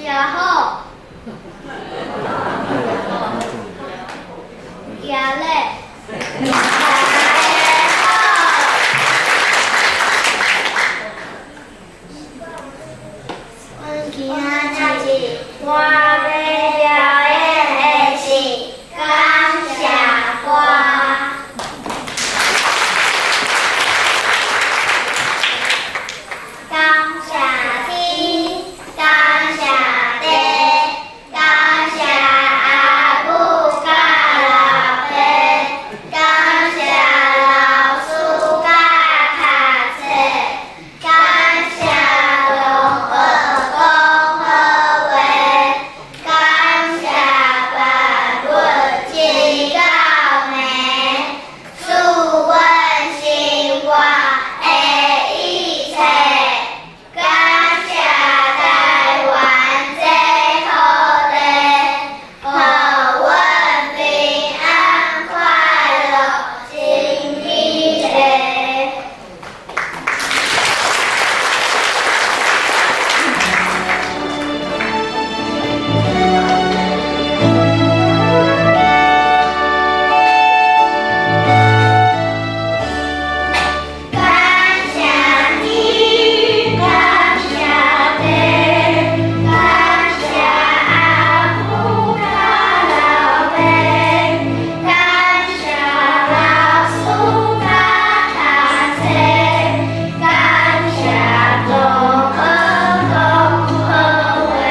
食好，食咧，食好。阮今仔日我欲表演的是感謝歌。感謝天，感謝地，感謝阿母佮老爸，感謝老師佮讀冊，感謝同學講好話，感謝萬物真夠美，賜阮生活的一切，感謝台灣這土地，予阮平安快樂真美麗。感謝天，感謝地，感謝阿母佮老爸，感謝老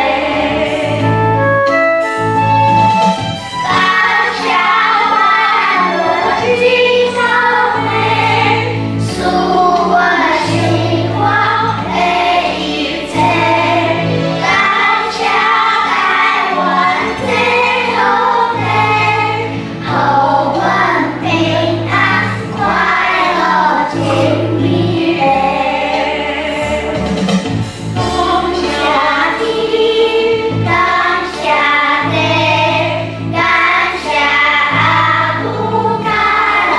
師佮讀冊，感謝同學講好話。感謝萬物真夠美，賜阮生活的一切，感謝台灣這土地，予阮平安快樂真美麗。感謝天，感謝地，感謝阿母佮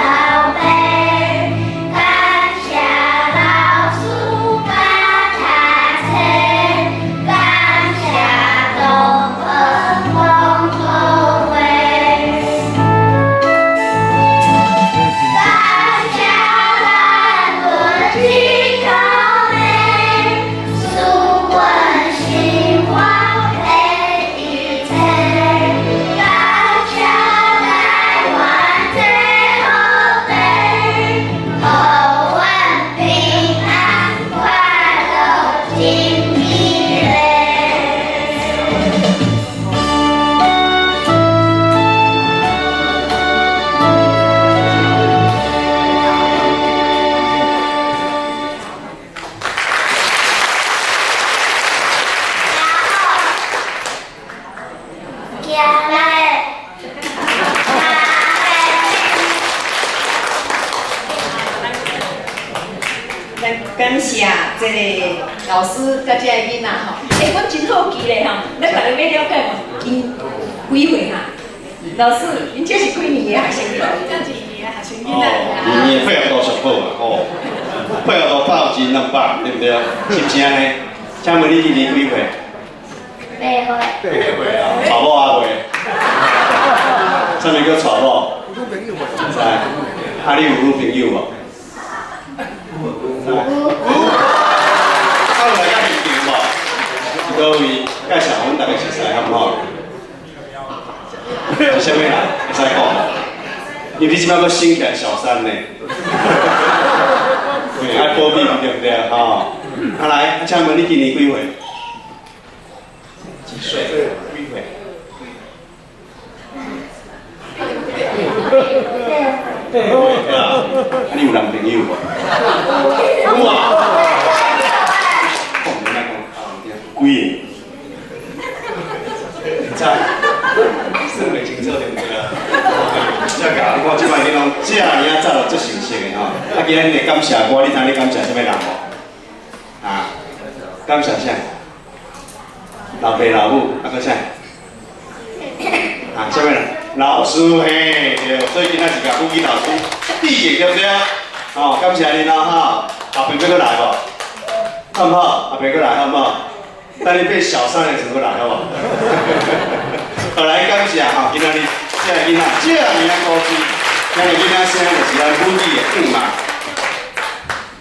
老爸，感謝老師佮讀冊，感謝同學講好話。感謝萬物真夠美，賜阮生活的一切，感謝台灣這土地，予阮平安快樂真美麗。行咧，行咱感謝這个老師佮這个囡仔吼，欸，阮真好奇咧吼，咱逐家欲了解無？𪜶幾歲哈？老師，𪜶這是幾年的學生？這是一年的學生囡哦，仔。年年配合度上好啊，哦，配合度200%，對不對？是毋是按呢？請問你今年幾歲？八歲。八歲啊，娶某啊未？啥物叫娶某？毋知。啊，你有女朋友無？有。啊，有來甲現場無？佇佗位介紹阮逐家熟似，好毋好？是啥物人？會使講無？因為你這擺閣升起來小三呢。對，愛保密對不對？吼。啊來，啊請問你今年幾歲？幾歲？幾歲？八歲啊！啊，你有男朋友無？有啊。講你莫講，幾个？毋知，算袂清楚對毋對啊？這教你看，這擺你攏遮爾仔早就足成熟的吼。啊，今仔日感謝歌，你知你感謝啥物人無？啊？感謝啥？老爸老母，啊閣啥？啊，啥物人？老師嘿，對，所以今仔是共輔導老師致敬，對不對？哦，感謝恁咯吼，後壁欲閣來無？好毋好？後壁閣來好毋好？等你變小三的時陣閣來好無？好來感謝吼，今仔日這个囡仔遮爾仔古錐，咱的囡仔聲就是咱母語的韻嘛。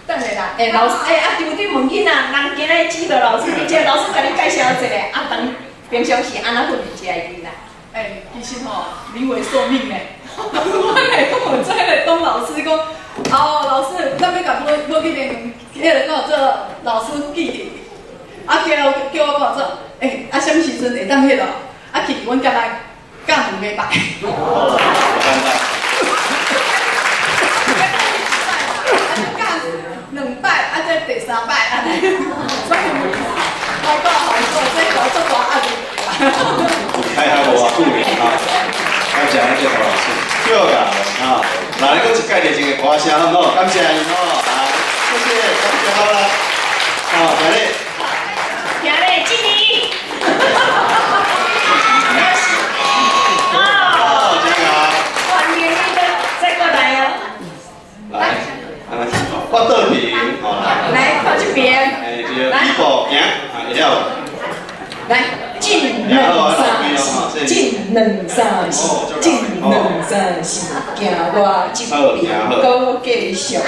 等下啦，欸，老師，欸，啊，張長問囡仔，人今日指導老師，你這老師共你介紹一下，啊，當平常是按怎訓練這个囡仔？欸，其實吼，臨危受命咧。我來講，我這个董老師講，哦，老師，咱欲共母母去練，彼个叫做老師記得，啊叫叫我講做，欸，啊，啥物時陣會當彼落？啊，其實阮感覺教2禮拜。簡單。教2擺，啊，這第三擺按呢，所以我講好說，這個足大壓力。還好無偌久呢吼，感謝咱這個老師，對啦，吼，來，閣一蓋熱情的歌聲，好毋好？感謝𪜶吼，來，謝謝，感謝好啦，好，來咧，聽咧，敬禮。好，真好。歡迎你們再過來哦。來，我倒停，好來。來，靠這邊。欸，這個起步行，啊，會了。來，進兩三四，進兩三四，進兩三四，行我這邊，閣繼續行。